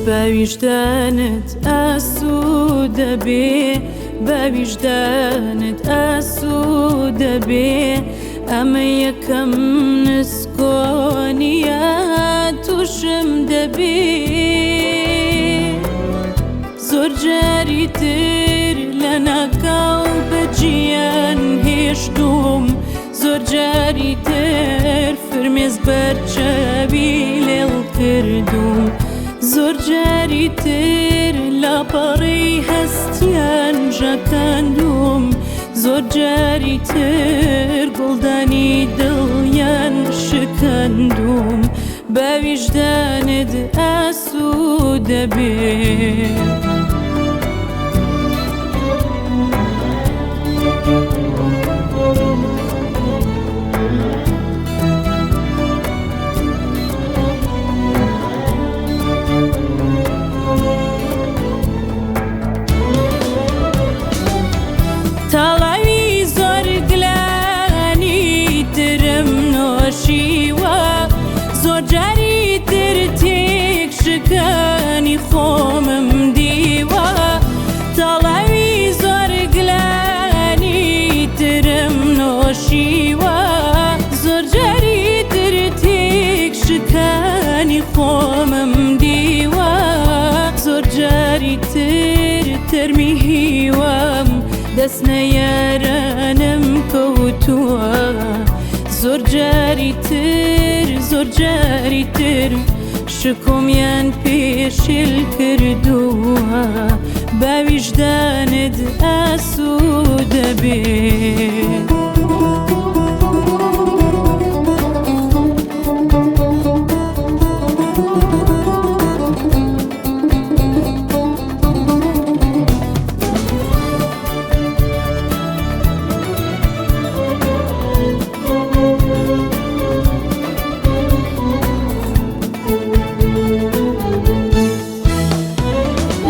بە ویژدانت ئاسوودە بێ، بە ویژدانت ئاسوودە بێ، ئەمە یەکەم نسکۆ نییە تووشم دەبێ. زۆر جاری تر لەناکاو بەجێیان هێشتووم، زۆر جاری تر فرمێسک بەر چاوی لێڵ کردووم، زۆر جاری تر لاپەڕەی هەستیان ژاکاندووم، زۆر جاری تر گوڵدانی دڵیان شکاندووم، بە ویژدانت ئاسوودە بێ. تاڵاوی زۆر گلانی ترم نۆشیوە، زۆر جاری تر تێک شکانی خۆمم دیوە، تاڵاوی زۆر گلانی ترم نۆشیوە، زۆر جاری تر تێک شکانی خۆمم دیوە، زۆر جاری تر تەرمی هیوام دەست نەیارانم کەوتووە، زۆر جاری تر زۆر جاری تر شکۆمیان پێشل کردووە، بە ویژدانت ئاسوودە بێ.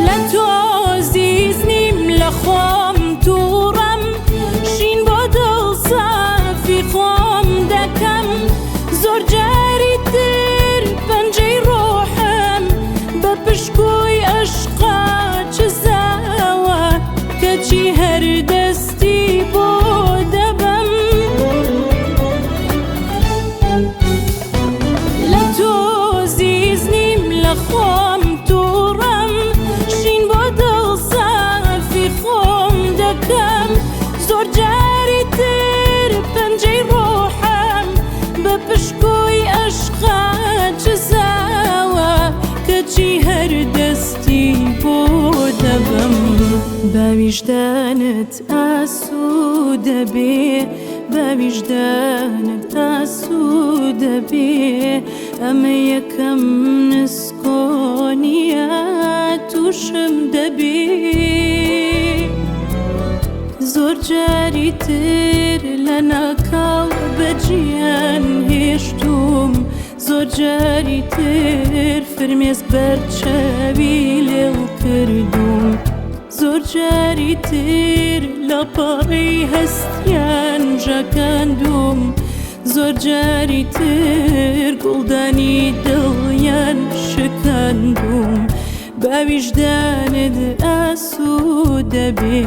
لە تۆ زیز نیم لە خۆم تووڕەم، شین بۆ دڵ سافی خۆم دەکەم، زۆر جاری تر پەنجەی ڕۆحم بە پشکۆی ئەشقا چزاوە، کەچی هەر دەستی بۆ دەبەم. لە تۆ زیز نیم لە خۆم تووڕەم، شین بۆ دڵ سافی خۆم دەکەم، زۆر جاری تر پەنجەی ڕۆحم بە پشکۆی ئەشقا چزاوە، کەچی هەر دەستی بۆ دەبەم. بە ویژدانت ئاسوودە بێ، بە ویژدانت ئاسوودە بێ، ئەمە یەکەم نسکۆ نییە تووشم دەبێ. زۆر جاری تر لەناکاو بەجێیان هێشتووم، زۆر جاری تر فرمێسک بەر چاوی لێڵ کردووم، زۆر جاری تر لاپەڕەی هەستیان ژاکاندووم، زۆر جاری تر گوڵدانی دڵیان شکاندووم، بە ویژدانت ئاسوودە بێ.